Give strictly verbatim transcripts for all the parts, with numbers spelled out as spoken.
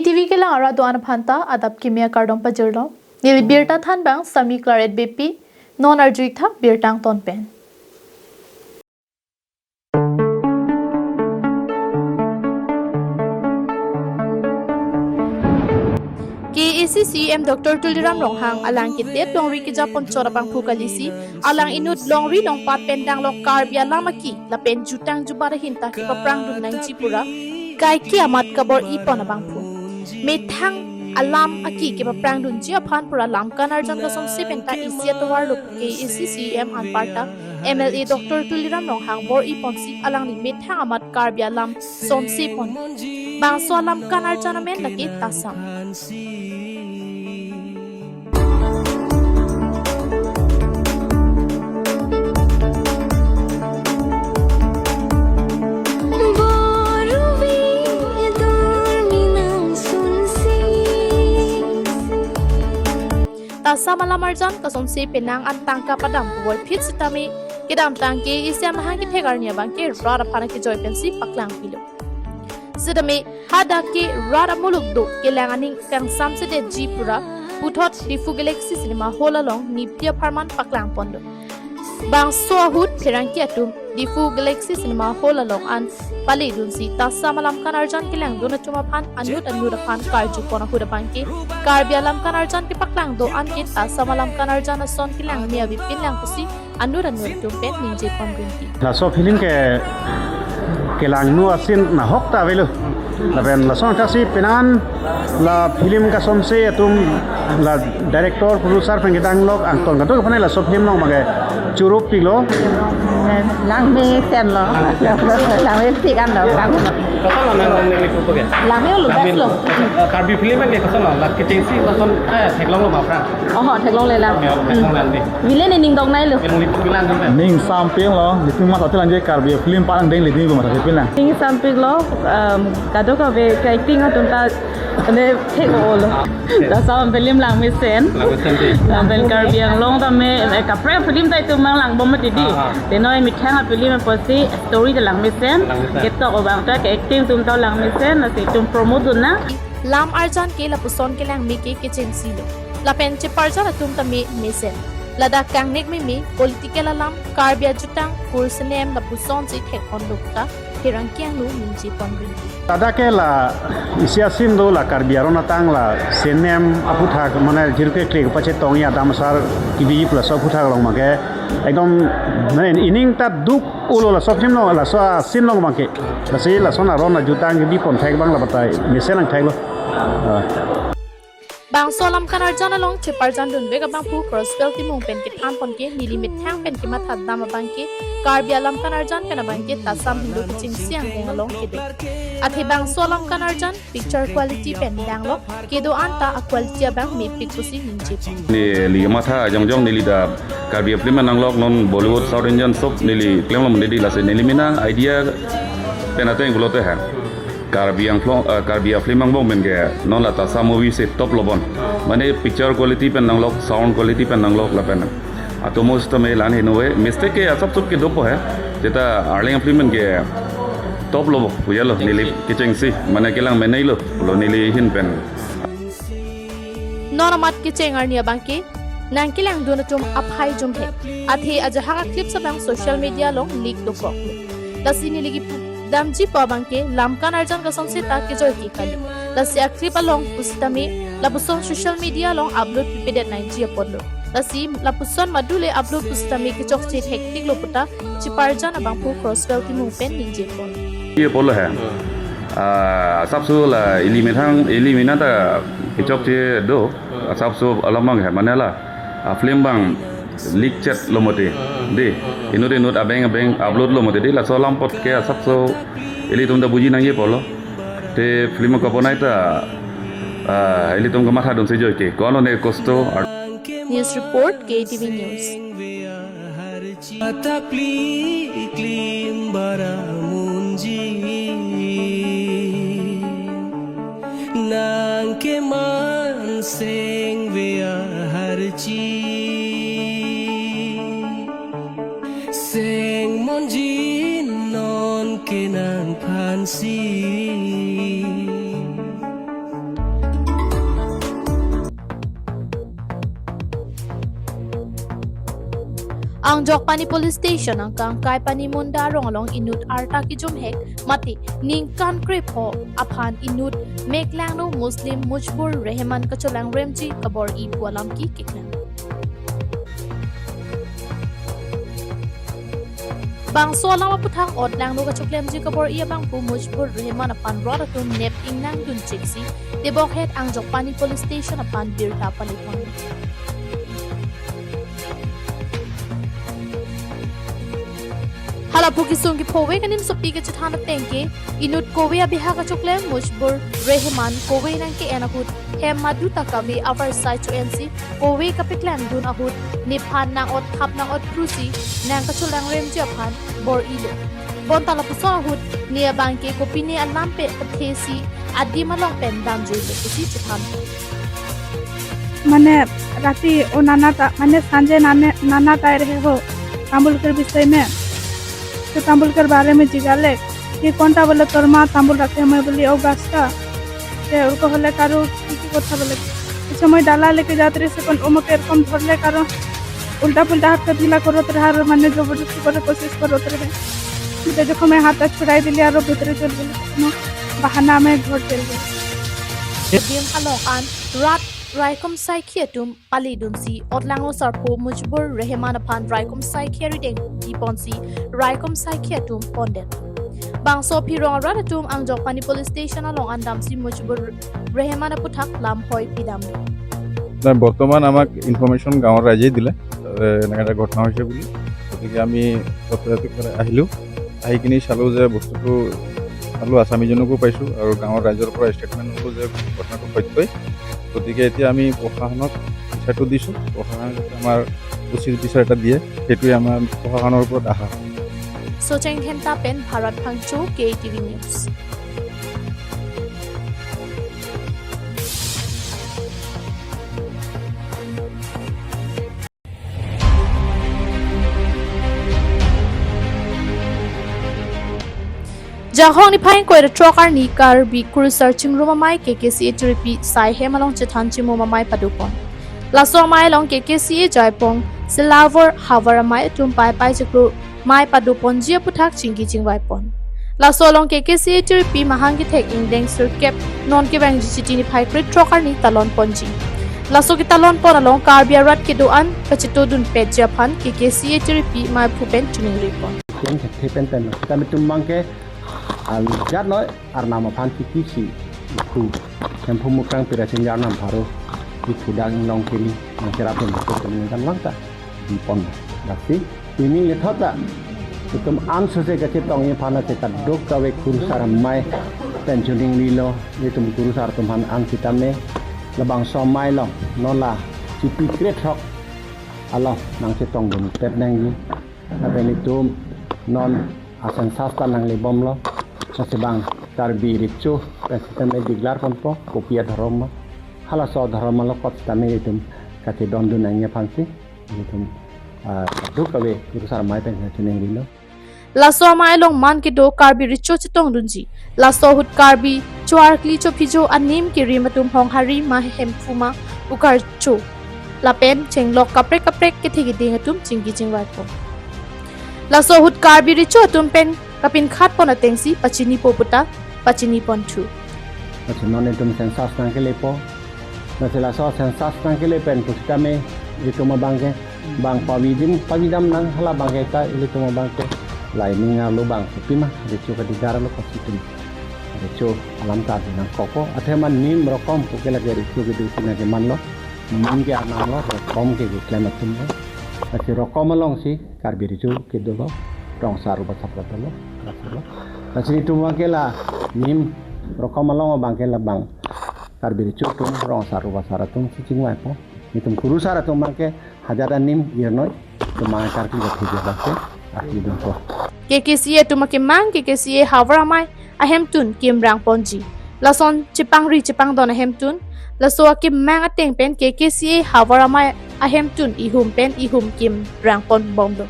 T V kelang arat do-an aphan ta adap kimi akardom pajirlo. Neli birta thanbang Sami Claret Beypi, non arju-ik tha birta angton pen. K A A C C E M Doctor Tuliram Ronghang alang kedet longri kejapon chot abangphu kalisi, alang inut longri longpat pen danglok Karbi alam aki lapen jutang jubat ahin ta kepaprang dun nangji pura kaike amat kabor-ipon abangphu. Methang alam aki kepaprang dunji aphan pura lam kan arjan kasonse pen ta isi atovar lo pu K A A C C E M anparta M L A Doctor Tuliram Ronghang bor-iponsi alangli methang amat Karbi alam sonsepon. Bangso alam kan arjan amen lake Tasam. Tasam alam arjan kasonse penang an tangka padam puvoiphit sitame kedamtang K A A C amahang kethek arni abangke rat aphan kejoi pensi paklang pilo. Sitame hadak ke rat amuluk do kelang aning kangsamsedetji pura puthot Diphu Galaxy Cinema Hall along nipti apharman paklangponlo. Bangso ahut pherangke atum Diphu Galaxy Cinema Hall along an pale dunsi Tasam alam kan arjan kelangdun atum aphan anut anut aphan karjupon ahut abangke Karbi alam kan arjan kepaklangdun an ke Tasam alam kan arjan ason kelang me avepin lang pusi anut anut atum pen ningjepon rinti. Laso film ke kelangno asin nahok ta avelo. Lapen lason kasi penan la film kasonse atum la director producer pen kedanglok angton kadokave aphan laso film along abangke choro piklo. Langmesenlo. Langmepik anlo. Langme lo, best lo. Karbi film ke koson lo, la kechengsi lason, eh, theklonglo ma aphrang? Oho, theklongle lang. Theklonglang dei. Vile ne ning dong nai lo. Ning samping lo, nitum mat hotel anje Karbi film parang deng le ding mat hotel lang. Ning samping lo, um, kadokave ka acting atum ta ne thek-olo. Tasam film langmesen. Langmesen dei. Lapen Karbi Anglong tame, eh, kaprek film ta itum mang langbom mati dei. Ah, ah. Tenoi methang a film apotsi story ta langmesen. Langmesen. Ketok abang ta ke acting atum ta langmesen, lasi itum promote dun nang. Lam arjan ke lapuson kelang me ke kechengsi lo. Lapen cheparjan atum tame mesen. Ladak kangnek meme, political alam, Karbi ajutang, kur senem lapusonsi thekponlo ta pherangke angno ningjepon rinti. Ladak ke la isi asin do la Karbi aron atang la senem aputhak mane jirke klik pachetong ya damsar kibi plus aputhak along abangke ekdom mane ining ta duk ulo laso film along, laso asin along abangke. Lasi lason aron ajutang kebipon thek abang la batai mesen nangtheklo. Ah. Bangso alam kan arjan along cheparjan dunvek abangphu Crosswell Timung pen kethanpon ke neli methang pen kematha dam abangke Karbi alam kan arjan pen abangke Tasam henlo kechengsi angdeng along kedo. Athe bangso alam kan arjan picture quality pen danglok kedo an ta a quality abang mepik pusi ningje. Neli matha jongjong neli ta Karbi film nanglok non Bollywood, South Indian sob neli klemlo mene dei, lasi neli mena idea pen ateng pulote ha. Karbi Anglong, eh, Karbi film angbong pen ke non la Tasam movie si top lobon. Mane picture quality pen nanglok, sound quality pen nanglok lapen atomo system e lan he no e. Mistake ke asap sup ke dopo he. Jeta Arleng film pen ke top lobo. Puya lo neli kechengsi. Mane kelang menei lo. Lo neli ahin pen. Non amat kecheng arni abangke nangkelangdun atum aphai jumhek. Athe ajahak a clip abang social media along leak dokok. Lasi neli kipudamji pu abangke lam kan arjan kasonse ta kejoi ke kali. Lasi a clip along pusitame lapuson social media along upload pipedet nangji apotlo. Lasi lapuson madule upload pusitame kechokche hektik lo puta cheparjan abangphu Crosswell Timung pen ningjepon. Ye polo he. Ah, asapso la ili methang, ili mena ta kechokche do. Asapso alam abang he, mane la, ah, film abang leak chet lo mati. Dei, inut inut abeng abeng upload lo mati dei, laso alam apot ke asapso ilitum ta buji nangji apotlo. Te film ko bonai ta, ah, ilitum kamatha dunsi joi ke. Kono ne kosto ar- News report, K T V News. Atapli klim bara munji. Nang keman sengve aharchi. Seng monji non ke nangphansi. Angjokpani Police Station angkang Kaipani Munda arong along inut arta kejumhek mate ningkan krepho aphan inut Meklangno Muslim Mujbur Rehman kacholangremji kabor-i pu alam ke keklang. Bangso alam aputhak otlangno kachoklemji kabor-i abangphu Mujbur Rehman aphan rat atum nep ingnangdun cheksi tebokhet Angjokpani Police Station aphan birta palepon. Hala pu kesung kepho-ve kanimsopi kachethan ateng ke inut kove abiha kachoklem Mujbur Rehman kove nangke-en ahut hem madu ta kave avarsai cho-ensi kove kapeklangdun ahut nephan nang-ot thap nang-ot prusi nangkacholangremji aphan bor-ilo. Bonta lapuson ahut ne abangke kopine alam pe pathesi adim along pen damjuilo pusi chethan. মানে ৰাতি অ নানা টা মানে চাঞ্জে নানে নানা টাই ৰেহে হ তামুল কৰ বিষয় মে তো তামুল কৰ বাৰে মে জিগালে কি কোনটা বোলে তোৰ মা তামুল ৰাখে মই বুলি অ গাছটা তে উলকো হলে কাৰো কি কি কথা বোলে পিছে মই ডালা লেকে যাত্ৰী সে কোন অমকে এরকম ধরলে কারণ উল্টা পুল্টা হাত কা ঢিলা করত রেহে আর মানে জবরদস্তি করে কোশিশ করত রেহে। কিন্তু যখন আমি হাতটা ছুড়াই দিলি আরো ভিতরে চলে গেল কোনো বাহানা আমি ঘর চলে গেল। Adim along an rat raikom saikhi atum paledunsi otlangno sarpo Mujbur Rehman aphan raikom saikhi arideng diponsi raikom saikhi atum pondet. Bangso aphi rong arat atum Angjokpani Police Station along an damsi Mujbur Rehman aputhak lamhoi pidam. নাই, বৰ্তমান আমাক ইনফৰমেশ্যন গাঁৱৰ ৰাইজেই দিলে, এ, এনেকে এটা ঘটনা হৈছে বুলি। গতিকে আমি তৎপৰতাৰে আহিলোঁ। আহি কিনি চালোঁ যে বস্তুটো চালোঁ, আছামীজনকো পাইছোঁ আৰু গাঁৱৰ ৰাইজৰ পৰা ষ্টেটমেণ্ট ল'লোঁ যে ঘটনাটো সত্যই। গতিকে এতিয়া আমি প্ৰশাসনক বিচাৰটো দিছোঁ, প্ৰশাসনে যাতে আমাৰ উচিত বিচাৰ এটা দিয়ে, সেইটোৱে আমাৰ প্ৰশাসনৰ ওপৰত আশা। Socheng Dhenta pen Bharat Phangcho, K T V News. Janghong niphai ingkoi ra throk arni Karbi Kurusar Chingrum Amei K K C A Tiripi Saihem along chethan chimum amei padopon. Laso amei along K K C A Jaipong Silawor Havar Amei atum paipai chiklo amei padoponji aputhak chingki chingvaipon. Laso along K K C A Tiripi mahang kethek ingdeng sirkep non kevangji Chiti niphai krethrok arni talonponji. Laso ketalonpon along Karbi arat kedo-an kachetodunpetji aphan K K C A Tiripi meiphu pen chiningripon. Ken khethe pen pen kami tum abangke aljat noi arnam aphan kiki si ikhu Hemphu Mukrang Pirachinja arnam pharo ikhu dang nong kini nang kerap pen ikhu pen kan wangta dipon. Dasi ini lethota itum an sose kachetongji aphan ase kadokave Kurusar Amei pen chiningrilo, itum Kurusar atum aphan an sitame labangso amei along non la Chiti krethrok along nangchetongdunpet nangji. Lapen itum non a-census ta nanglebomlo. Lasi bang Karbi Recho pen sitame declare ponpo kopi adhorom ma. Halaso adhorom along kot sitame itum kachedondun nangji aphansi itum, ah, kadokave Kurusar Amei pen chiningrilo. Laso amei along man kedo Karbi Recho chetongdunji. Laso ahut Karbi cho-arkli cho-phijo anim kerim atum Honghari ma Hemphu ma Ukarcho lapen chenglok kaprek kaprek kethe keding atum chingki chingvaipon. Laso ahut Karbi Recho atum pen kapinkhatpon atengsi pachinipo puta pachiniponthu. Lasi non itum census nangkelepo. Lasi laso census nangkele pen pusitame itum abangke bang pavidim pavidam nang hala abangke ta ilitum abangke la ining arlo bang pima Recho kadigar lo kasitum. Recho alam ta nangkokpo. Athema nim rokom puke lake Recho kedo si nangkemanlo. Nim ke arnam lo, rokom ke keklem atum lo. Lasi rokom alongsi Karbi Recho kedo lo, rong sar rupa sapra dolo, rasa lo. Lasi itum abangke la nim rokom along abangke la bang Karbi Recho atum rong sar rupa sar atum si chingvaipo. Itum Kurusar atum abangke hajar anim irnoi, itum abang karkli kethek abangke arti dunpo. K K C A atum akemang K K C A Havar Amei ahemtun kim rangponji. Lason chepangri chepangdon ahemtun, laso akemang ateng pen K K C A Havar Amei ahemtun ihum pen ihum kim rangponbomlo.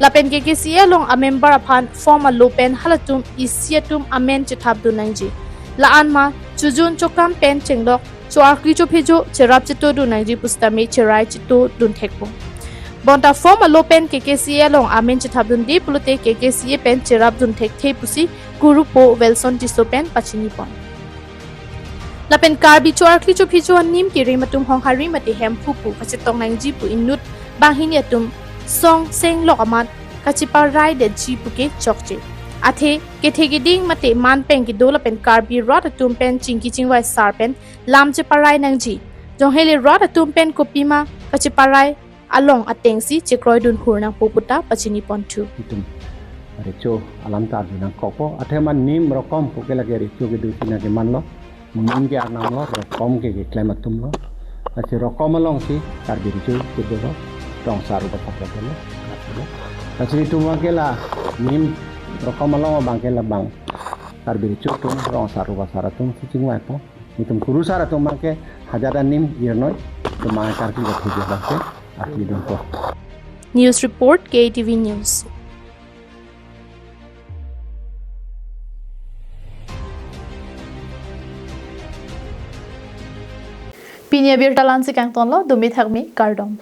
Lapen K K C A along amember aphan form alo pen halatum isi atum amen chethapdun nangji. La-an ma chojun chokam pen chenglok cho-arkli cho-phijo cherap chetodun nangji pusitame cherai chetodun thekpo. Bonta form alo pen K K C A along amen chethapdunde pulote K K C A pen cherapdun thekthe pusi Kurupo Wilson Tisso pen pachinipon. Lapen Karbi cho-arkli chophi cho anim kerem atum Honghari mate Hemphu pu kachetong nangji pu inut banghini atum song senglok amat kacheparai detji puke chokche. Athe kethe keding mate manpeng kedo lapen Karbi rat atum pen chingki chingvai sar pen lam cheparai nangji. Jonghele rat atum pen kopima kacheparai along atengsi chekroidun hur nangpo puta pachiniponthu. Itum recho alam ta arju nangkokpo. Athe ma nim rokom puke lake recho kedo si nangkemanlo. Nim ke arnamlo, rokom ke keklem atumlo. Lasi rokom alongsi Karbi recho kedolo. Rong sar upat paklaplo. Lasi itum abangke la nim rokom along abangke la bang Karbi recho atum, rong sar upat sar atum si chingvaipo. Itum kurusar atum abangke hajat anim irnoi, itum abangke karkli kathiji abangke arkidunpo. News report, K T V News. Pini abirta la-ansi kangtonlo, dumi thakmi, kardom.